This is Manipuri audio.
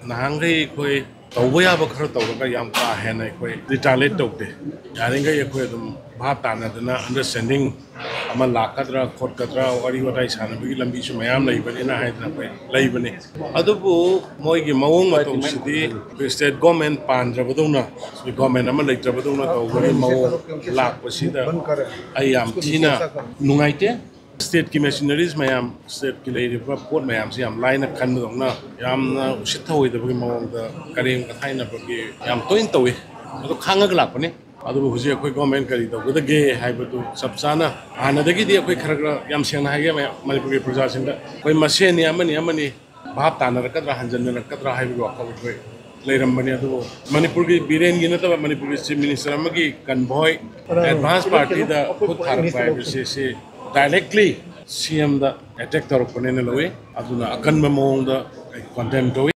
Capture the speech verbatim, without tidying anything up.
ꯅꯍꯥꯟꯈꯩ ꯑꯩꯈꯣꯏ ꯇꯧꯕ ꯌꯥꯕ ꯈꯔ ꯇꯧꯔꯒ ꯌꯥꯝ ꯀꯥ ꯍꯦꯟꯅ ꯑꯩꯈꯣꯏ ꯔꯤꯇꯥꯂꯦꯠ ꯇꯧꯗꯦ꯫ ꯌꯥꯔꯤꯈꯩ ꯑꯩꯈꯣꯏ ꯑꯗꯨꯝ ꯚꯥꯞ ꯇꯥꯅꯗꯅ, ꯑꯟꯗꯔꯁ꯭ꯇꯦꯟꯗꯤꯡ ꯑꯃ ꯂꯥꯛꯀꯗ꯭ꯔꯥ ꯈꯣꯠꯀꯗ꯭ꯔꯥ, ꯋꯥꯔꯤ ꯋꯥꯇꯥꯏ ꯁꯥꯟꯅꯕꯒꯤ ꯂꯝꯕꯤꯁꯨ ꯃꯌꯥꯝ ꯂꯩꯕꯅꯤꯅ ꯍꯥꯏꯗꯅ ꯑꯩꯈꯣꯏ ꯂꯩꯕꯅꯤ꯫ ꯑꯗꯨꯕꯨ ꯃꯣꯏꯒꯤ ꯃꯑꯣꯡ ꯃꯇꯧꯁꯤꯗꯤ ꯑꯩꯈꯣꯏ ꯁ꯭ꯇꯦꯠ ꯒꯣꯔꯃꯦꯟ ꯄꯥꯟꯗ꯭ꯔꯕꯗꯧꯅ, ꯒꯣꯔꯃꯦꯟ ꯑꯃ ꯂꯩꯇ꯭ꯔꯕꯗꯧꯅ ꯇꯧꯕꯒꯤ ꯃꯑꯣꯡ ꯂꯥꯛꯄꯁꯤꯗ ꯑꯩ ꯌꯥꯝ ꯊꯤꯅ ꯅꯨꯡꯉꯥꯏꯇꯦ꯫ ꯁ꯭ꯇꯦꯠꯀꯤ ꯃꯦꯁꯤꯅꯔꯤꯁ ꯃꯌꯥꯝ, ꯁ꯭ꯇꯦꯠꯀꯤ ꯂꯩꯔꯤꯕ ꯄꯣꯠ ꯃꯌꯥꯝꯁꯤ ꯌꯥꯝ ꯂꯥꯏꯅ ꯈꯟꯕꯗꯧꯅ, ꯌꯥꯝꯅ ꯎꯁꯤꯠ ꯊꯑꯣꯏꯗꯕꯒꯤ ꯃꯑꯣꯡꯗ ꯀꯔꯦꯝ ꯀꯊꯥꯏꯅꯕꯒꯤ ꯌꯥꯝ ꯇꯣꯏꯅ ꯇꯧꯏ꯫ ꯑꯗꯨ ꯈꯥꯡꯉꯒ ꯂꯥꯛꯄꯅꯤ꯫ ꯑꯗꯨꯕꯨ ꯍꯧꯖꯤꯛ ꯑꯩꯈꯣꯏ ꯒꯣꯔꯃꯦꯟ ꯀꯔꯤ ꯇꯧꯒꯗꯒꯦ ꯍꯥꯏꯕꯗꯨ ꯆꯞ ꯆꯥꯅ, ꯍꯥꯟꯅꯗꯒꯤꯗꯤ ꯑꯩꯈꯣꯏ ꯈꯔ ꯈꯔ, ꯌꯥꯝ ꯁꯦꯡꯅ ꯍꯥꯏꯒꯦ, ꯃꯌꯥꯝ ꯃꯅꯤꯄꯨꯔꯒꯤ ꯄ꯭ꯔꯖꯥꯁꯤꯡꯗ, ꯑꯩꯈꯣꯏ ꯃꯁꯦꯟꯅꯤ, ꯑꯃꯅꯤ ꯑꯃꯅꯤ ꯚꯥꯞ ꯇꯥꯅꯔꯛꯀꯗ꯭ꯔꯥ, ꯍꯟꯖꯟꯅꯔꯛꯀꯗ꯭ꯔꯥ ꯍꯥꯏꯕꯒꯤ ꯋꯥꯈꯜ ꯑꯩꯈꯣꯏ ꯂꯩꯔꯝꯕꯅꯤ꯫ ꯑꯗꯨꯕꯨ ꯃꯅꯤꯄꯨꯔꯒꯤ, ꯕꯤꯔꯦꯟꯒꯤ ꯅꯠꯇꯕ, ꯃꯅꯤꯄꯨꯔꯒꯤ ꯆꯤꯐ ꯃꯤꯅꯤꯁꯇꯔ ꯑꯃꯒꯤ ꯀꯟꯚꯣꯏ ꯑꯦꯗꯚꯥꯟꯁ ꯄꯥꯔꯇꯤꯗ ꯈꯨꯠ ꯊꯥꯔꯛꯄ ꯍꯥꯏꯕꯁꯤ, ꯁꯤ ꯗꯥꯏꯔꯦꯛꯂꯤ ꯁꯤ ꯑꯦꯝꯗ ꯑꯦꯇꯦꯛ ꯇꯧꯔꯛꯄꯅꯦꯅ ꯂꯧꯏ꯫ ꯑꯗꯨꯅ ꯑꯀꯟꯕ ꯃꯑꯣꯡꯗ ꯑꯩ ꯀꯟꯗꯦꯝ ꯇꯧꯏ꯫